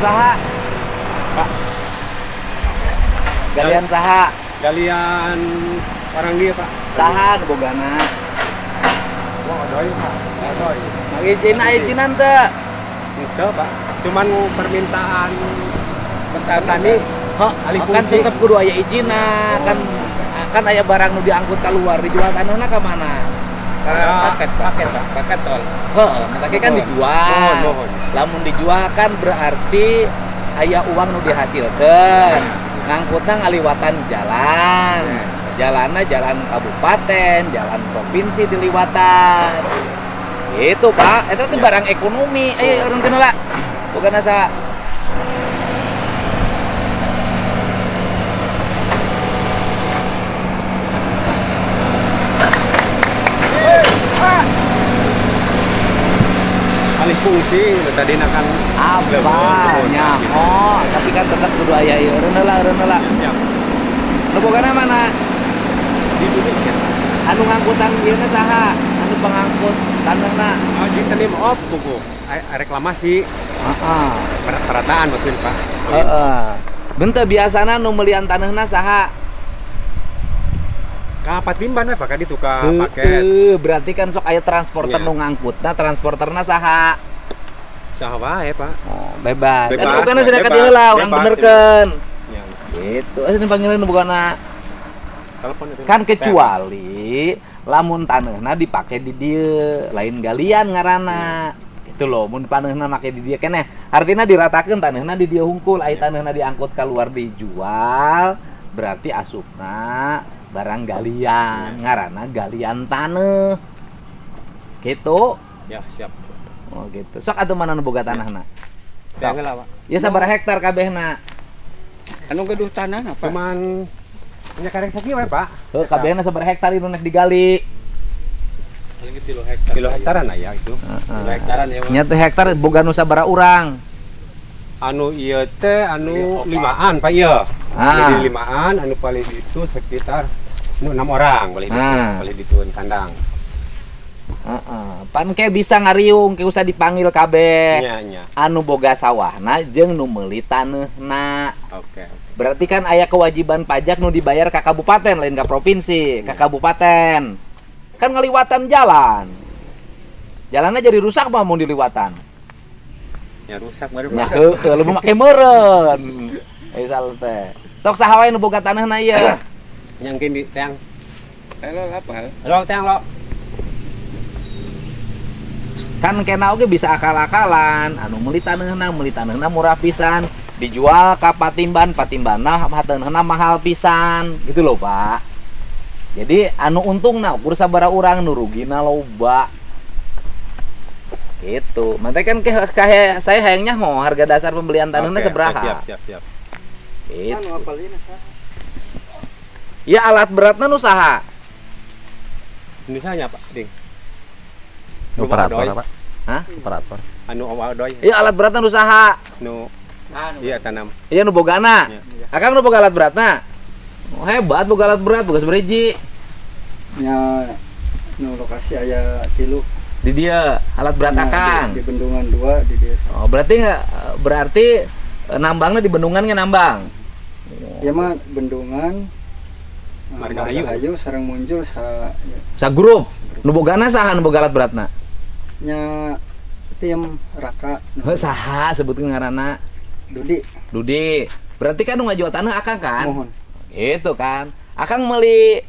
saha? Pak. Galian saha? Galian orang dia, Pak. Saha nu bogana? Wah, odoy, Pak. Odoy. Izinan teu? Henteu, Pak. Cuman permintaan petani. Hah, kan tetep kudu aya izina, kan kan aya barang nu diangkut keluar, dijual tanahna ka mana? Paket, paket, Pak. Paket tol. Heeh, maka kan dijual. Lamun dijual kan berarti aya uang nu dihasilkeun. Ngangkutna ngaliwatan jalan. Jalanna jalan kabupaten, jalan provinsi diliwatan. Itu, Pak. Eta teh barang ekonomi. Eh, urang heula. Bukan asa alih fungsi tadi akan apa nyaho, tapi kan tetap kudu aya ieu. Eureun heula, eureun heula. Nu bogana mana? Di bumi kan. Anu ngangkutan ieu na saha? Anu pengangkut tanahna. Oh, di tadi maaf buku reklamasi. Heeh. Perataan maksudnya, Pak. Heeh. Benteu biasana nu melian tanahna saha? Ka Patimban we, Pak, ka ditu ka paket. Berarti kan sok aya transporter nu ngangkutna, transporterna saha? Saha wae, Pak. Oh, bebas. Kan bukan cenah ka dieu heula, urang benerkeun. Gitu. Asa panggilan nu bogana. Telepon itu. Kan kecuali lamun taneuhna dipake di dieu, lain galian ngaranna. Gitu loh, mun taneuhna make di dieu keneh. Artinya diratakeun taneuhna di dieu hungkul, ai taneuhna diangkut keluar dijual, berarti asupna barang galian, ngaranna galian taneuh. Gitu. Ya, siap. Oh, gitu. Sok atuh mana nu boga tanahna? Sok lah, Pak. Ya sabaraha hektar kabehna? Anu gaduh tanah apa? Cuman nya karek sakieu we, Pak. Heuh, kabehna sabaraha hektar ieu nu nek digali? Paling 3 hektar. 3 hektaran aya itu. 3 hektaran ya, Pak. Nya teh hektar boga nu sabaraha urang? Anu ieu teh anu 5-an, Pak ieu. Jadi 5-an, anu paling itu sekitar 6 orang boleh boleh dituun kandang. Heeh. Pan ke bisa ngariung, ke usah dipanggil kabeh. Nya, nya. Anu boga sawahna jeung nu meuli taneuhna. Oke, oke. Berarti kan aya kewajiban pajak nu dibayar ka kabupaten lain ka provinsi, ka kabupaten. Kan ngaliwatan jalan. Jalannya jadi rusak mah mun diliwatan. Ya rusak baru. Ya heueuh, lu make meureun. Misal teh. Sok saha wae nu boga taneuhna ieu? Yang kini teang. Halo, apa? Halo, teang lo. Kan kena oge bisa akal-akalan, anu meuli taneuhna murah pisan, dijual ka Patimban, Patimbanna taneuhna mahal pisan, gitu loh, Pak. Jadi anu untungna ukur sabaraha urang, nu rugina loba. Gitu. Mantap kan kayak saya hayangnya mau harga dasar pembelian tanahnya seberapa? Siap, siap, siap. Gitu. Ya alat beratnya nu saha? Misalnya, Pak, Ding. Operator, Pak. Hah? Operator. Anu odoy. Iya alat beratnya nu saha? Nu iya tanam. Iya nu bogana. Ya. Akang nu boga alat beratna. Oh, hebat boga alat berat, boga sabaraha? Nya nu lokasi aya 3. Di dia alat berat nah, akang. Di bendungan 2 di desa. Oh, berarti enggak berarti nambangnya di bendungan nggak nambang? Ya mah bendungan Margahayu sareng muncul sa ya. Sa grup. Nu bogana saha nu boga alat beratna? Nya tim Raka. Heuh saha sebutkeun ngaranna? Dudi. Dudi. Berarti kan nu ngajual tanah akang kan? Mohon. Gitu kan. Akang meuli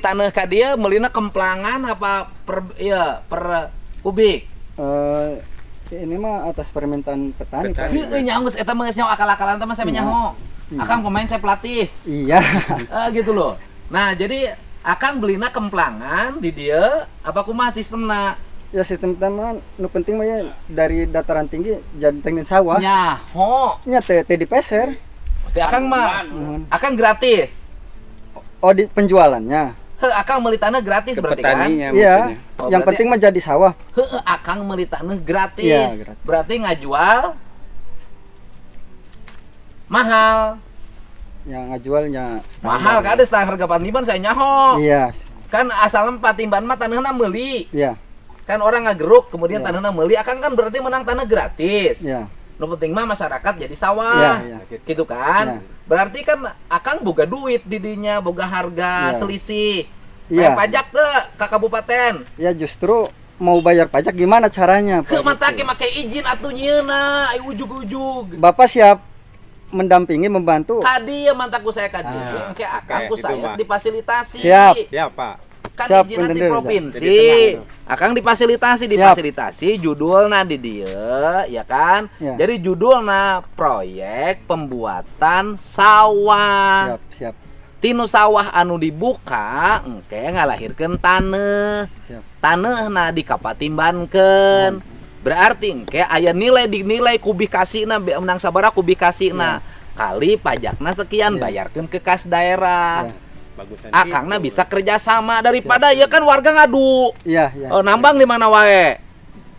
tanah ka dia, meulina kemplangan apa per iya per kubik? Ini mah atas permintaan petani. Heeh nya geus eta mah geus nyaho akal-akalan teh mah saya nyaho. Akang pemain saya pelatih. Iya. Gitu loh. Nah, jadi akang belina kemplangan di dia apa kumaha sistemna? Ya sistem mah nu penting mah ya dari dataran tinggi jadi tengin sawah. Nyaho. Nya teh dipeser. Teh akang mah akang gratis. Oh, di penjualannya. Heuh, akang meuli tanah gratis berarti kan? Iya. Oh, yang penting mah jadi sawah. Heuh, akang meuli tanah gratis. Ya, gratis. Berarti ngajual mahal. Yang ngajualnya standar. Mahal kan ada setengah harga Patimban saya nyaho. Iya. Kan asal Patimban mah tanahna meuli. Iya. Kan orang ngageruk kemudian ya. Tanahna meuli, akang kan berarti menang tanah gratis. Iya. Nu penting mah masyarakat jadi sawah. Ya, ya. Gitu kan? Ya. Berarti kan akang boga duit didinya, boga harga ya. Selisih. Iya. Bayar pajak teu ka kabupaten. Ya justru mau bayar pajak gimana caranya, Pak? Heuh mata ge make izin atuh nyieuna, ai ujug-ujug. Bapak siap mendampingi, membantu. Kadi ya mantaku saya kadi. Engke akang ku gitu, saya Pak. Difasilitasi. Siap. Siap, Pak. Kan Siap, izin di bener, provinsi. Akang difasilitasi, difasilitasi judulna di dieu, ya kan? Ya. Jadi judulna proyek pembuatan sawah. Siap, siap. Tinu sawah anu dibuka engke ngalahirkeun taneuh. Siap. Taneuhna dikapatimbankeun. Berarti engke aya nilai dinilai kubikasina menang sabaraha kubikasina. Kali pajakna sekian bayarkeun ke kas daerah. Ya. Bagusan Akangna gitu. Bisa kerjasama daripada ya kan warga ngadu. Iya, iya. Oh, nambang di mana wae?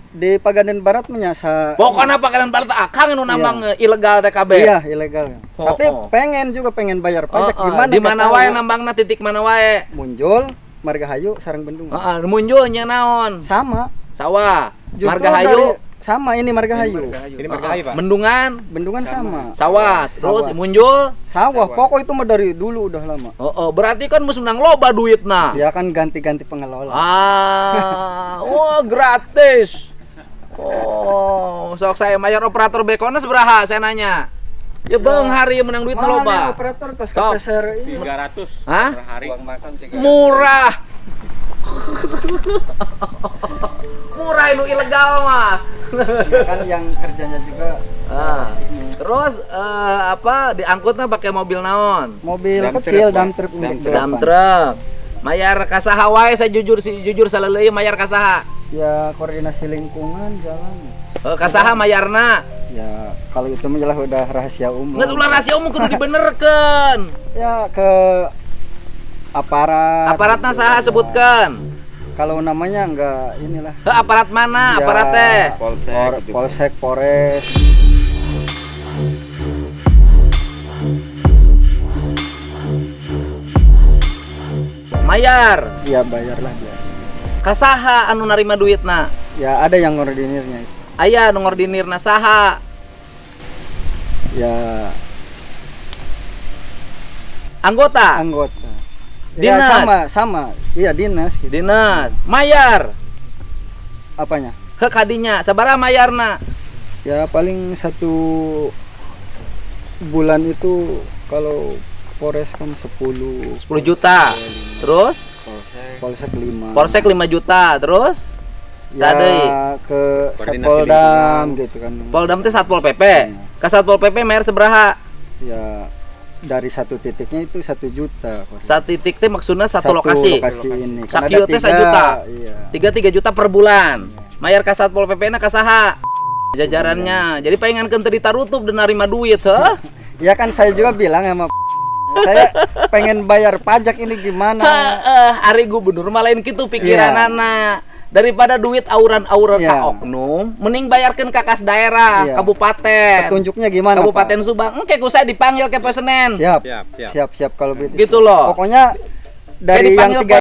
Di Pagaden Barat menyasa. Pokoknya Pagaden Barat akang nu nambang ilegal TKB. Iya, ilegal. Oh, Tapi oh. pengen juga pengen bayar pajak Oh, oh. gimana? Di mana kata wae nambangna titik mana wae? Munjul, Margahayu, Sarang Bendungan. Heeh, munjulnya naon? Sama. Sawah. Justru Margahayu, dari- sama ini Margahayu. Ini Margahayu, Pak. Bendungan, Bendungan sama. sawah, terus Sawah. Munjul. Sawah, pokok itu mah dari dulu udah lama. Oh, oh, berarti kan mesti menang loba duitna. Ya kan ganti-ganti pengelola. Ah, wah gratis. Oh, sok saya bayar operator bekona seberaha saya nanya. Ya bang hari menang duit Mahal loba. ya operator terus Sok. kepeser ini. 300 Hah? per hari. Uang makan 300. Murah. Murah itu ilegal mah. Ya kan yang kerjanya juga Ah. ini. Terus apa diangkutnya pakai mobil naon? Mobil Dump kecil, truck, dump Pak. truck Dump untuk Dump depan. truck. Mayar kasaha wae saya jujur sih jujur saleuleui mayar kasaha. Ya koordinasi lingkungan jalan. Kasaha mayarna. Ya kalau itu mah jelas udah rahasia umum. Geus ulah rahasia umum kudu dibenerkeun. Ya ke aparat. Aparatna gitu. saha Ya. sebutkeun. Kalau namanya enggak inilah. Heuh, aparat mana? Ya, Aparat teh. Polsek gitu. Polsek, Polres. Mayar. Ya bayarlah dia. Kasaha anu narima duitna? Ya ada yang ngordinirnya itu. Aya nu ngordinirna saha? Ya Anggota. anggota. Ya Dinas. sama, sama. Iya dinas gitu. Dinas. Mayar. Apanya? Heuh kadinya sabaraha mayarna? Ya paling satu bulan itu kalau Polres kan 10 10 juta. Terus Polsek 5. Polsek 5 juta. Terus ya Sadei. ke Koordinasi Satpol gitu kan. Poldam teh Satpol PP. Iya. Ka Satpol PP mayar sabaraha? Ya dari satu titiknya itu 1 juta. Satu titik teh maksudnya satu, lokasi. Lokasi ini. Kan Sakieu ada teh 3, 1 juta. Iya. 3 juta per bulan. Mayar ka Satpol PP na ka saha? Jajarannya. Jadi pengen teu ditarutup dan narima duit, heuh. Ya kan saya juga bilang sama saya pengen bayar pajak ini gimana? Heeh, ari gubernur mah lain kitu pikiranana. Daripada duit auran-auran Iya. ka oknum, mending bayarkeun ka kas daerah, Iya. kabupaten. Petunjuknya gimana, Kabupaten Pak? Subang. Engke ku saya dipanggil ke Senin. Siap. Siap, siap. Siap, siap kalau begitu. Gitu loh. Pokoknya dari Kayak yang dipanggil 3